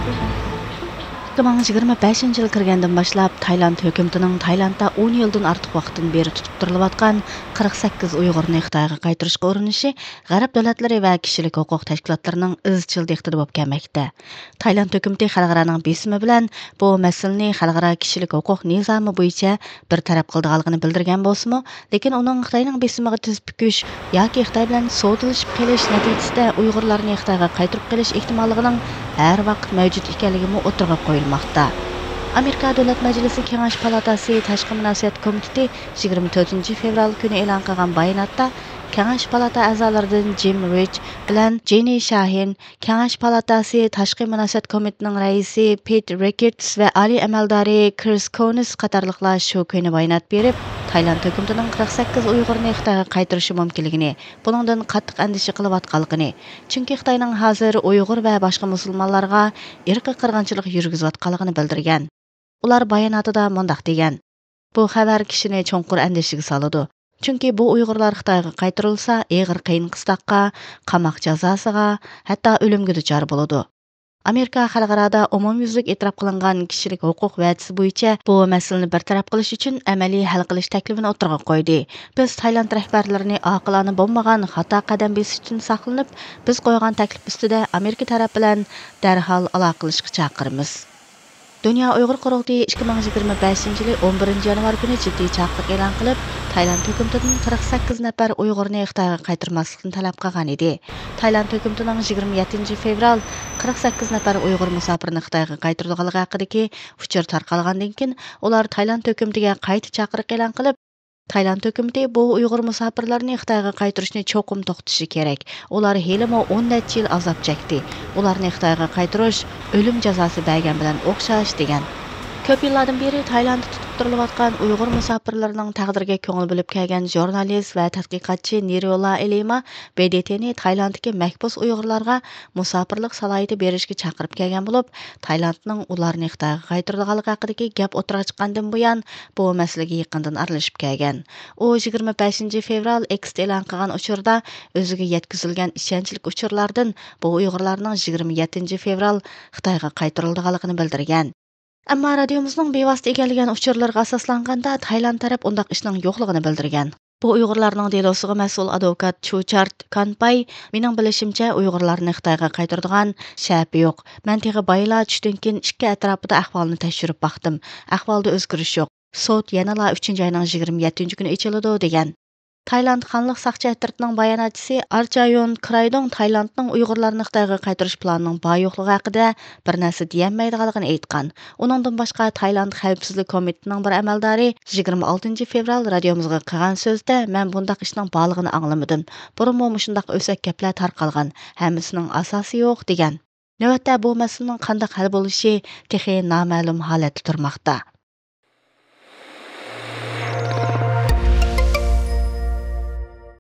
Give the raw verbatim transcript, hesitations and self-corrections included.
ئىككى مىڭ يىگىرمە بەشىنچى يىل كىرگەندىن باشلاپ، تايلاند ھۆكۈمىتىنىڭ تايلاندتا ئون يىلدىن ئارتۇق ۋاقىتتىن بېرى تۇتۇپ تۇرۇلۇۋاتقان قىرىق سەككىز ئۇيغۇرنى خىتايغا قايتۇرۇشقا ئۇرۇنۇشى غەرب دۆلەتلىرى ۋە كىشىلىك ھوقۇق تەشكىلاتلىرىنىڭ ئىزچىل دىققىتىدە بولۇپ كەلمەكتە. تايلاند ھۆكۈمىتى خەلقئارانىڭ بېسىمى بىلەن بۇ مەسىلىنى خەلقئارا كىشىلىك ھوقۇق نىزامى بويىچە بىر تەرەپ قىلىدىغانلىقىنى بىلدۈرگەن بولسىمۇ، لېكىن ئۇنىڭ خىتاينىڭ بېسىمىغا تىز پۈكۈش ياكى خىتاي بىلەن سودىلىشىپ قېلىش نەتىجىسىدە ئۇيغۇرلارنى خىتايغا قايتۇرۇپ قېلىش ئېھتىماللىقىنىڭ ھەر ۋاقىت مەۋجۇت ئىكەنلىكىمۇ ئوتتۇرىغا قويۇلماقتا. ئامېرىكا دۆلەت مەجلىسى كېڭەش پالاتاسى تاشقى مۇناسىۋەت كومىتېتى يىگىرمە تۆتىنچى فېۋرال كۈنى ئېلان قىلغان باياناتتا، كېڭەش پالاتا ئەزالىرىدىن جىم رىچ بىلەن جېنى شاھىن، كېڭەش پالاتاسى تاشقى مۇناسىۋەت كومىتېتىنىڭ رەئىسى پېت رىكېتس ۋە ئالىي ئەمەلدارى كرىس كونس قاتارلىقلار شۇ كۈنى بايانات بېرىپ، تايلاند ھۆكۈمىتىنىڭ قىرىق سەككىز ئۇيغۇرنى خىتايغا قايتۇرۇشى مۇمكىنلىكىنى، بۇنىڭدىن قاتتىق ئەندىشە قىلىۋاتقانلىقىنى، چۈنكى خىتاينىڭ ھازىر ئۇيغۇر ۋە باشقا مۇسۇلمانلارغا ئىرقىي قىرغىنچىلىق يۈرگۈزۈۋاتقانلىقىنى بىلدۈرگەن. ئۇلار باياناتىدا مۇنداق دېگەن: «بۇ خەۋەر كىشىنى چوڭقۇر ئەندىشىگە سالىدۇ. چۈنكى بۇ ئۇيغۇرلار خىتايغا قايتۇرۇلسا، ئېغىر قىيىن قىستاققا، قاماق جازاسىغا، ھەتتا ئۆلۈمگە دۇچار بولىدۇ.» ئامېرىكا خەلقئارادا ئومۇميۈزلۈك ئېتىراپ قىلىنغان كىشىلىك ھوقۇق ۋەدىسى بويىچە بۇ مەسىلىنى بىر تەرەپ قىلىش ئۈچۈن ئەمەلىي ھەل قىلىش تەكلىپىنى ئوتتۇرىغا قويدى. «بىز تايلاند رەھبەرلىرىنى ئاقىلانە بولمىغان خاتا قەدەم بېسىشتىن ساقلىنىپ، بىز قويغان تەكلىپ ئۈستىدە ئامېرىكا تەرەپ بىلەن دەرھال ئالاقىلىشىشقا چاقىرىمىز.» دۇنيا ئۇيغۇر قۇرۇلتىيى ئىككى مىڭ يىگىرمە بەشىنچى يىلى ئون بىرىنچى يانۋار كۈنى جىددىي چاقىرىق ئېلان قىلىپ، تايلاند ھۆكۈمىتىدىن قىرىق سەككىز نەپەر ئۇيغۇرنى خىتايغا قايتۇرماسلىقنى تەلەپ قىلغان ئىدى. تايلاند ھۆكۈمىتىنىڭ يىگىرمە يەتتىنچى فېۋرال قىرىق سەككىز نەپەر ئۇيغۇر مۇساپىرىنى خىتايغا قايتۇرىدىغانلىقى ھەققىدىكى ئۇچۇر تارقالغاندىن كېيىن، ئۇلار تايلاند ھۆكۈمىتىگە قايتا چاقىرىق ئېلان قىلىپ، تايلاند ھۆكۈمىتى بۇ ئۇيغۇر مۇساپىرلارنى خىتايغا قايتۇرۇشنى چوقۇم توختىتىشى كېرەك. ئۇلار ھېلىمۇ ئون نەچچە يىل ئازاب چەكتى. ئۇلارنى خىتايغا قايتۇرۇش ئۆلۈم جازاسى بەرگەن بىلەن ئوخشاش، دېگەن. كۆپ يىللاردىن بېرى تايلاندتا تۇتۇپ تۇرۇلۇۋاتقان ئۇيغۇر مۇساپىرلىرىنىڭ تەقدىرىگە كۆڭۈل بۆلۈپ كەلگەن ژۇرنالىست ۋە تەتقىقاتچى نېرىيولا ئېلىما ب د ت نى تايلاندتىكى مەھبۇس ئۇيغۇرلارغا مۇساپىرلىق سالاھىيىتى بېرىشكە چاقىرىپ كەلگەن بولۇپ، تايلاندنىڭ ئۇلارنى خىتايغا قايتۇرىدىغانلىقى ھەققىدىكى گەپ ئوتتۇرىغا چىققاندىن بۇيان، بۇ مەسىلىگە يېقىندىن ئارىلىشىپ كەلگەن. ئۇ يىگىرمە بەشىنچى فېۋرال ئېكستا ئېلان قىلغان ئۇچۇردا ئۆزىگە يەتكۈزۈلگەن ئىشەنچلىك ئۇچۇرلاردىن بۇ ئۇيغۇرلارنىڭ يىگىرمە يەتتىنچى فېۋرال خىتايغا قايتۇرۇلىدىغانلىقىنى بىلدۈرگەن. ئەمما رادىيومىزنىڭ بىۋاسىتە ئىگىلىگەن ئۇچۇرلىرىغا ئاساسلانغاندا، تايلاند تەرەپ ئۇنداق ئىشنىڭ يوقلۇقىنى بىلدۈرگەن. بۇ ئۇيغۇرلارنىڭ دېلوسىغا مەسئۇل ئادۋوكات چۇچارت كانپاي، مېنىڭ بىلىشىمچە، ئۇيغۇرلارنى خىتايغا قايتۇرىدىغان شەپە يوق. مەن تېخى بايىلا چۈشتىن كېيىن ئىككى ئەتراپىدا ئەھۋالنى تەكشۈرۈپ باقتىم. ئەھۋالدا ئۆزگىرىش يوق. سوت يەنىلا ئۈچىنچى ئاينىڭ يىگىرمە يەتتىنچى كۈنى ئېچىلىدۇ، دېگەن. تايلاند خانلىق ساقچى ئەترىتىنىڭ باياناتچىسى ئارچايون كرايدۇڭ تايلاندنىڭ ئۇيغۇرلارنى خىتايغا قايتۇرۇش پىلانىنىڭ بار يوقلۇقى ھەققىدە بىر نەرسە دېيەلمەيدىغانلىقىنى ئېيتقان. ئۇنىڭدىن باشقا، تايلاند خەۋپسىزلىك كومىتېتىنىڭ بىر ئەمەلدارى يىگىرمە ئالتىنچى فېۋرال رادىيومىزغا قىلغان سۆزىدە، مەن بۇنداق ئىشنىڭ بارلىقىنى ئاڭلىمىدىم. بۇرۇنمۇ مۇشۇنداق ئۆسەك گەپلەر تارقالغان. ھەممىسىنىڭ ئاساسى يوق، دېگەن. نۆۋەتتە بۇ مەسىلىنىڭ قانداق ھەل بولۇشى تېخى نامەلۇم ھالەتتە تۇرماقتا.